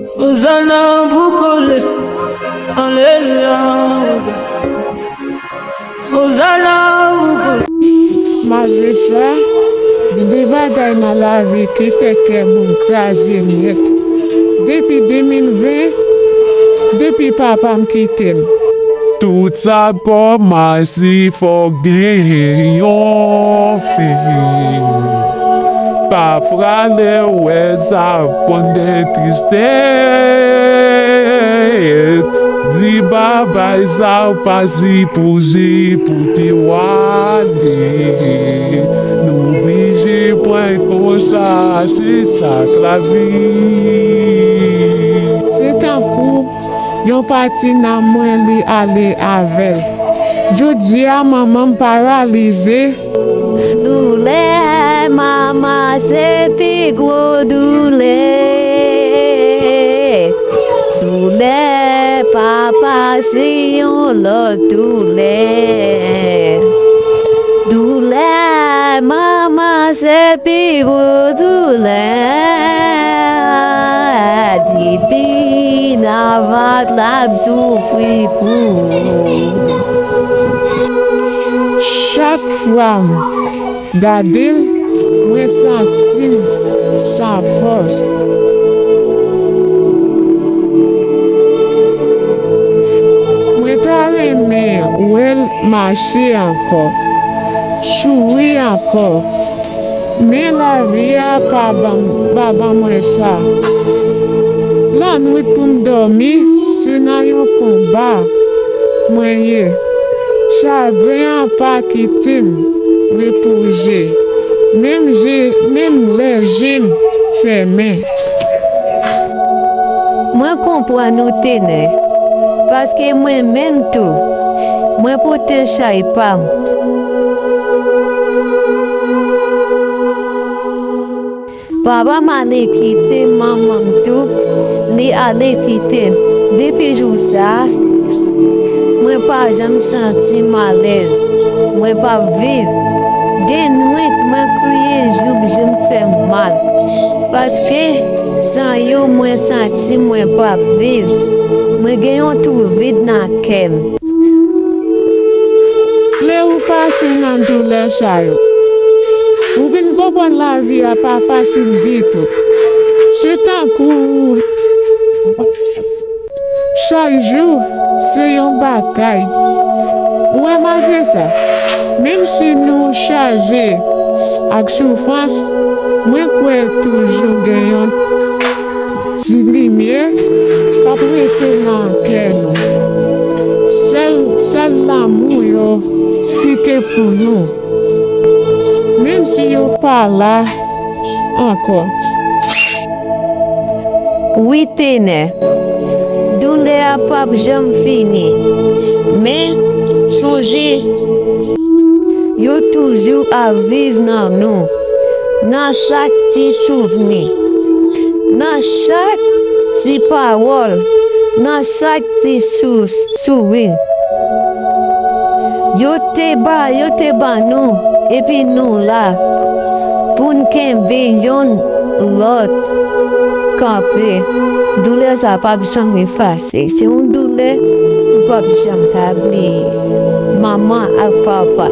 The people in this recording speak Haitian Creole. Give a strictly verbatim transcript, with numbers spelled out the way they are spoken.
Ozana pou kole, alelouya, Ozana. Ozana pou kole. Malgre sa, gen de bagay nan lavi ki fè kè moun kraze nèt. Depi de mil ven, depi papa m kite m. Tout sa kòmanse, fòk genyen yon fen. Pa prale wè sa, konn de tristès. Di babay sa, pa sipoze pote w ale. Nou blije pran konsa, se sa k lavi. Se tankou yon pati nan mwen li ale avè l. Jodi a, manman m paralize. Doulè manman se pi gwo doulè. Doulè papa se yon lòt doulè. Doulè manman se pi gwo doulè. Depi nan vant l ap soufri pou ou. Chak fwa m gade l, mwen santi m san fòs. Mwen ta renmen wè l mache ankò, souri ankò. Men lavi a pa ban, pa ban mwen sa. Lannwit pou m dòmi, se nan yon konba mwen ye. Chagren an pa kite m repoze, menm je, menm lè je m fèmen. Mwen konprann ou, Tenè, paske mwen menm tou, mwen pote chay pa m. Papa m ale kite m, manman m tou, li ale kite m. Depi jou sa a, mwen pa janm santi m alèz. Mwen p ap viv. Gen nwit mwen kriye, jouk je m fè m mal. Paske san yo, mwen santi mwen p ap viv. Mwen gen yon twou vid nan kè m. Lè ou pase nan doulè sa yo, ou vin konprann lavi a pa fasil ditou. Se tankou chak jou se yon batay. Ou wè, malgre sa, menm si nou chaje ak soufrans, mwen kwè toujou gen yon ti limyè k ap rete nan kè nou. Sèl, sèl lanmou yo fike pou nou, menm si yo pa la ankò. Wi, Tenè, doulè a p ap janm fini. Men, sonje, yo toujou ap viv nan nou, nan chak ti souvni, nan chak ti pawòl, nan chak ti sou, souri. Yo te ba, yo te ban nou, epi nou la pou n kenbe youn lòt kanpe. Doulè sa p ap janm efase. Se yon doulè ou p ap janm ka bliye. Manman ak papa.